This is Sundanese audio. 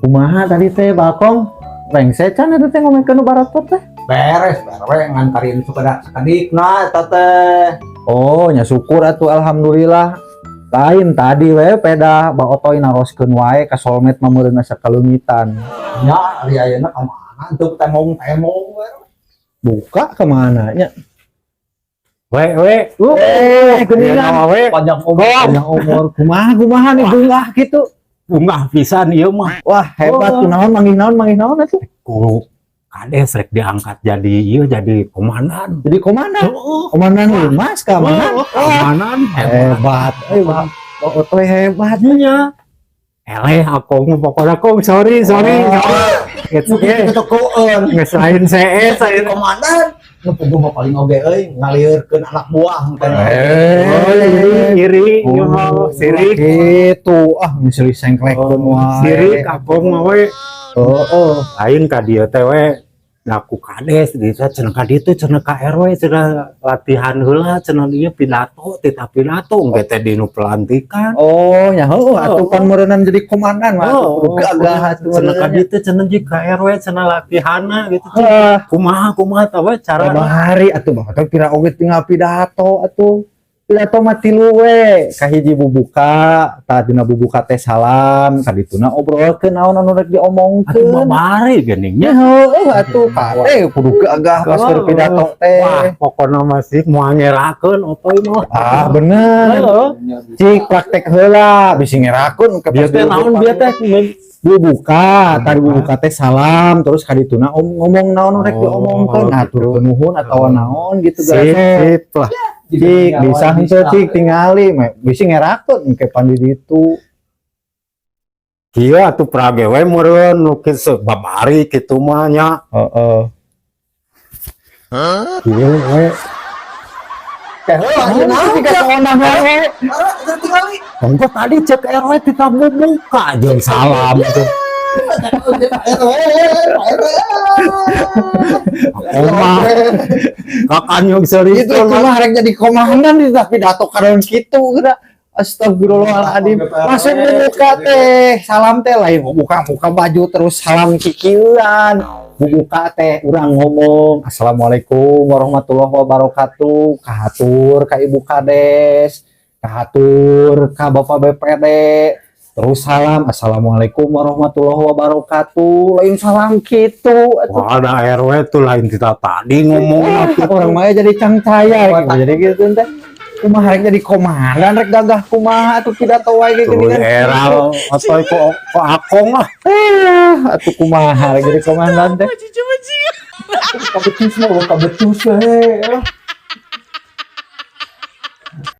Kumaha tadi teh Bakong? Rengse can eta teh ngomongkeun nu baratot teh. Beres, beres ngantarin sepeda sakedikna eta teh. Oh, nya syukur atuh, alhamdulillah. Lain tadi we peda Ba Otoy naroskeun wae ka solmet mah meureun asa kaleungitan. Nya ari ayeuna ka mana untuk temong-temong we. Buka kemana nya? We we. Eh, geuningan. We. Panjang umur. Panjang umur. Kumaha kumaha nih bungah gitu? Bungah pisan ieu mah. Wah, hebat. Oh. Kunaon manggih naon, manggih naon atuh? Ku kades rek diangkat jadi ieu, jadi komandan. Jadi komandan. Komandan Linmas keamanan. Oh, komandan hebat. Hebat. Eh, Bang. Ba Otoy hebat. Nya. Eleh aku mah pokoknya kong, sorry sorry. It's okay. Itu koeun. Geus lain CS Jadi saya. Komandan. Nu puguh mah paling oge euy ngalieurkeun anak buah teh. Oh, iri iri ieu mah sirik. Gitu. Ah, misalnya sengklekkeun wae. Sirik aku mah we. Oh, oh. Lain ka dieu teh we. Nah, ku kades di cenah ka dieu teh, cenah ka RW cenah latihan heula cenah, ieu pidato, titah pidato engke teh dinu pelantikan. Oh, nya heueuh atuh pan meureunan jadi komandan mah atuh Oh, kudu gagah atuh cenah ka meureunnya. Dieu teh cenah jeung ka RW cenah latihanna gitu. Ah, Kumaha kumaha tah we cara. Babari atuh Bang Otoy, pira oge tinggal pidato atuh. Pidato mah tilu we. Kahiji bubuka, tah dina bubuka teh salam, kadituna obrolkeun naon anu rek Atuh diomongkeun. Babari geuning Nya nya. Heueuh atuh kade kudu gagah pas keur pidato teh. Wah, pokokna masih moal ngerakeun Otoy mah. Ah, bener. Heeh. Cik praktek heula bisi ngerakeun ke Bieu teh naon bieu teh? Bubuka, tadi bubuka teh salam, terus kadituna om ngomong naon rek Oh, diomongkeun, gitu. Hatur nuhun atawa naon gitu. Sip, sip lah. Cik, bisa henteu cik tingali, bisi ngerakeun engke pan di ditu. Kieu atuh prage we meureun nu kieu babari kitu mah nya. Heeh. Kieu we. Teh heula Naon sih ka wae. Tingali. Ongko tadi cek RW kita buka jeung salam tuh. RW, RW. Oma kakak serius. Itu mah rek jadi komandan di pidato karon kitu geura. Astagfirullahaladzim. Masuk buka teh, salam teh lain buka buka baju terus salam kikieuan. Buka teh urang ngomong assalamualaikum warahmatullahi wabarakatuh, kahatur ka Ibu Kades, kahatur ka Bapak BPD. Terus salam assalamualaikum warahmatullahi wabarakatuh. Lain salam kitu atuh. Wah, ada RW tuh lain kita tadi ngomong. Wah, orang mah jadi cangcaya gitu. Jadi gitu teh. Kumaha rek jadi komandan rek gagah kumaha atuh pidato wae ge Tuh geuningan. Era atau kok kok akong lah. Eh, atuh kumaha rek jadi komandan teh. Kabecus mah, kabecus we.